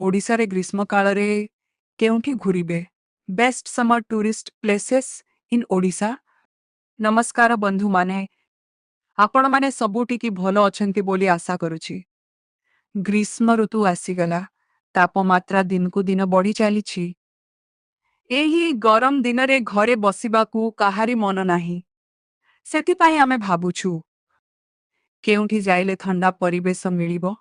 ଓଡ଼ିଶାରେ ଗ୍ରୀଷ୍ମକାଳରେ କେଉଁଠି ଘୁରିବେ? Best summer tourist places in Odisha. ନମସ୍କାର ବନ୍ଧୁମାନେ, ଆପଣମାନେ ସବୁ ଟିକେ ଭଲ ଅଛନ୍ତି ବୋଲି ଆଶା କରୁଛି। ଗ୍ରୀଷ୍ମ ଋତୁ ଆସିଗଲା, ତାପମାତ୍ରା ଦିନକୁ ଦିନ ବଢ଼ି ଚାଲିଛି। ଏହି ଗରମ ଦିନରେ ଘରେ ବସିବାକୁ କାହାରି ମନ ନାହିଁ। ସେଥିପାଇଁ ଆମେ ଭାବୁଛୁ, କେଉଁଠି ଯାଇଲେ ଥଣ୍ଡା ପରିବେଶ ମିଳିବ।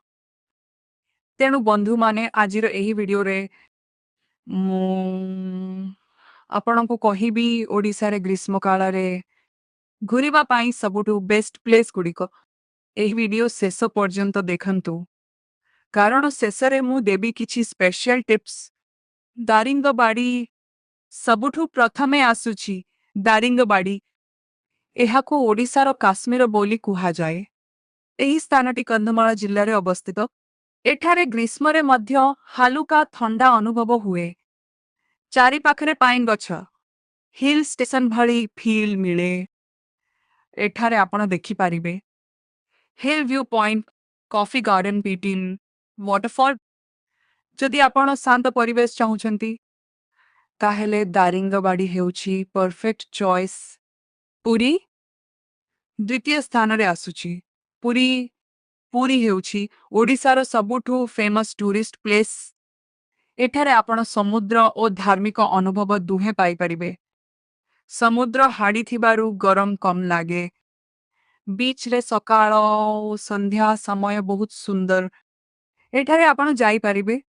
ତେଣୁ ବନ୍ଧୁମାନେ, ଆଜିର ଏହି ଭିଡ଼ିଓରେ ମୁଁ ଆପଣଙ୍କୁ କହିବି ଓଡ଼ିଶାରେ ଗ୍ରୀଷ୍ମକାଳରେ ଘୁରିବା ପାଇଁ ସବୁଠୁ ବେଷ୍ଟ ପ୍ଲେସ୍ ଗୁଡ଼ିକ। ଏହି ଭିଡ଼ିଓ ଶେଷ ପର୍ଯ୍ୟନ୍ତ ଦେଖନ୍ତୁ, କାରଣ ଶେଷରେ ମୁଁ ଦେବି କିଛି ସ୍ପେଶିଆଲ ଟିପ୍ସ। ଦାରିଙ୍ଗବାଡ଼ି। ସବୁଠୁ ପ୍ରଥମେ ଆସୁଛି ଦାରିଙ୍ଗବାଡ଼ି। ଏହାକୁ ଓଡ଼ିଶାର କାଶ୍ମୀର ବୋଲି କୁହାଯାଏ। ଏହି ସ୍ଥାନଟି କନ୍ଧମାଳ ଜିଲ୍ଲାରେ ଅବସ୍ଥିତ। ଏଠାରେ ଗ୍ରୀଷ୍ମରେ ମଧ୍ୟ ହାଲୁକା ଥଣ୍ଡା ଅନୁଭବ ହୁଏ। ଚାରିପାଖରେ ପାଇନ୍ ଗଛ, ହିଲ୍ ଷ୍ଟେସନ ଭଳି ଫିଲ୍ ମିଳେ। ଏଠାରେ ଆପଣ ଦେଖିପାରିବେ hill view point, coffee garden, ପିଟିନ୍ waterfall. ଯଦି ଆପଣ ଶାନ୍ତ ପରିବେଶ ଚାହୁଁଛନ୍ତି, ତାହେଲେ ଦାରିଙ୍ଗବାଡ଼ି ହେଉଛି ପରଫେକ୍ଟ ଚଏସ୍। ପୁରୀ। ଦ୍ୱିତୀୟ ସ୍ଥାନରେ ଆସୁଛି ପୁରୀ। ପୁରୀ ହେଉଛି ଓଡ଼ିଶାର ସବୁଠୁ ଫେମସ୍ ଟୁରିଷ୍ଟ ପ୍ଲେସ୍। ଏଠାରେ ଆପଣ ସମୁଦ୍ର ଓ ଧାର୍ମିକ ଅନୁଭବ ଦୁହେଁ ପାଇପାରିବେ। ସମୁଦ୍ର ହାଡ଼ି ଥିବାରୁ ଗରମ କମ୍ ଲାଗେ। ବିଚ୍ରେ ସକାଳ ଓ ସନ୍ଧ୍ୟା ସମୟ ବହୁତ ସୁନ୍ଦର। ଏଠାରେ ଆପଣ ଯାଇପାରିବେ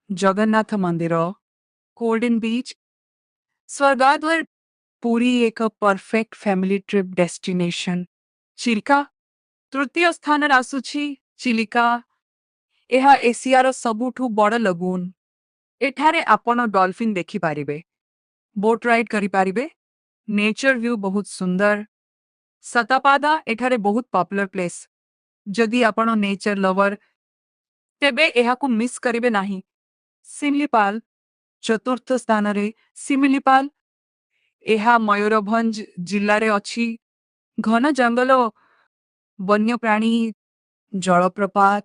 ଜଗନ୍ନାଥ ମନ୍ଦିର, ଗୋଲ୍ଡେନ୍ ବିଚ୍, ସ୍ୱର୍ଗଦ୍ୱାର। ପୁରୀ ଏକ perfect family trip destination. Chilika. ତୃତୀୟ ସ୍ଥାନରେ ଆସୁଛି ଚିଲିକା। ଏହା ଏସିଆର ସବୁଠୁ ବଡ଼ ଲଗୁନ୍। ଏଠାରେ ଆପଣ ଡଲଫିନ୍ ଦେଖିପାରିବେ, ବୋଟ୍ ରାଇଡ୍ କରିପାରିବେ। ନେଚର ଭ୍ୟୁ ବହୁତ ସୁନ୍ଦର। ସତାପାଦା ଏଠାରେ ବହୁତ ପପୁଲାର ପ୍ଲେସ୍। ଯଦି ଆପଣ ନେଚର ଲଭର, ତେବେ ଏହାକୁ ମିସ୍ କରିବେ ନାହିଁ। ଶିମିଳିପାଲ। ଚତୁର୍ଥ ସ୍ଥାନରେ ଶିମିଳିପାଲ। ଏହା ମୟୂରଭଞ୍ଜ ଜିଲ୍ଲାରେ ଅଛି। ଘନ ଜଙ୍ଗଲ, ବନ୍ୟପ୍ରାଣୀ, ଜଳପ୍ରପାତ।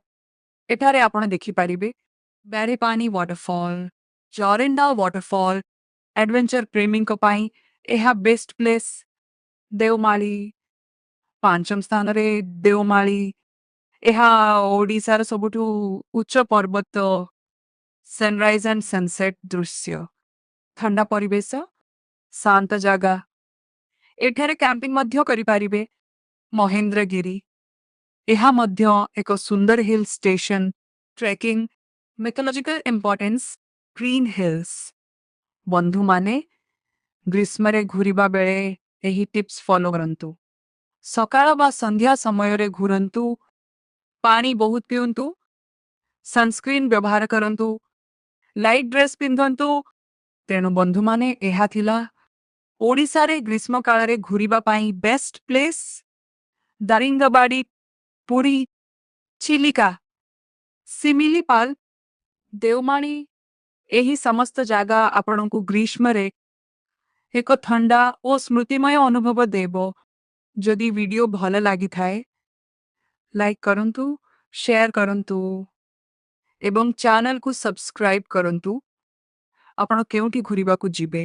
ଏଠାରେ ଆପଣ ଦେଖିପାରିବେ ବାରିପାନି ୱାଟରଫଲ୍, ଜୋରନ୍ଦା ୱାଟରଫଲ୍। ଆଡଭେଞ୍ଚର ପ୍ରେମୀଙ୍କ ପାଇଁ ଏହା ବେଷ୍ଟ ପ୍ଲେସ୍। ଦେଓମାଳି। ପାଞ୍ଚମ ସ୍ଥାନରେ ଦେଓମାଳି। ଏହା ଓଡ଼ିଶାର ସବୁଠୁ ଉଚ୍ଚ ପର୍ବତ। ସନରାଇଜ ଆଣ୍ଡ ସନସେଟ୍ ଦୃଶ୍ୟ, ଥଣ୍ଡା ପରିବେଶ, ଶାନ୍ତ ଜାଗା। ଏଠାରେ କ୍ୟାମ୍ପିଂ ମଧ୍ୟ କରିପାରିବେ। ମହେନ୍ଦ୍ରଗିରି। ଏହା ମଧ୍ୟ ଏକ ସୁନ୍ଦର hill station. Trekking, mythological importance, green hills. ବନ୍ଧୁମାନେ, ଗ୍ରୀଷ୍ମରେ ଘୁରିବା ବେଳେ ଏହି ଟିପ୍ସ ଫଲୋ କରନ୍ତୁ। ସକାଳ ବା ସନ୍ଧ୍ୟା ସମୟରେ ଘୁରନ୍ତୁ, ପାଣି ବହୁତ ପିଅନ୍ତୁ, ସନସ୍କ୍ରିନ୍ ବ୍ୟବହାର କରନ୍ତୁ, ଲାଇଟ୍ ଡ୍ରେସ୍ ପିନ୍ଧନ୍ତୁ। ତେଣୁ ବନ୍ଧୁମାନେ, ଏହା ଥିଲା ଓଡ଼ିଶାରେ ଗ୍ରୀଷ୍ମକାଳରେ ଘୁରିବା ପାଇଁ ବେଷ୍ଟ ପ୍ଲେସ୍। ଦାରିଙ୍ଗବାଡ଼ି, ପୁରୀ, ଚିଲିକା, ଶିମିଳିପାଲ, ଦେଓମାଳି। ଏହି ସମସ୍ତ ଜାଗା ଆପଣଙ୍କୁ ଗ୍ରୀଷ୍ମରେ ଏକ ଥଣ୍ଡା ଓ ସ୍ମୃତିମୟ ଅନୁଭବ ଦେବ। ଯଦି ଭିଡ଼ିଓ ଭଲ ଲାଗିଥାଏ, ଲାଇକ୍ କରନ୍ତୁ, ସେୟାର କରନ୍ତୁ ଏବଂ ଚ୍ୟାନେଲକୁ ସବସ୍କ୍ରାଇବ୍ କରନ୍ତୁ। ଆପଣ କେଉଁଠି ଘୁରିବାକୁ ଯିବେ?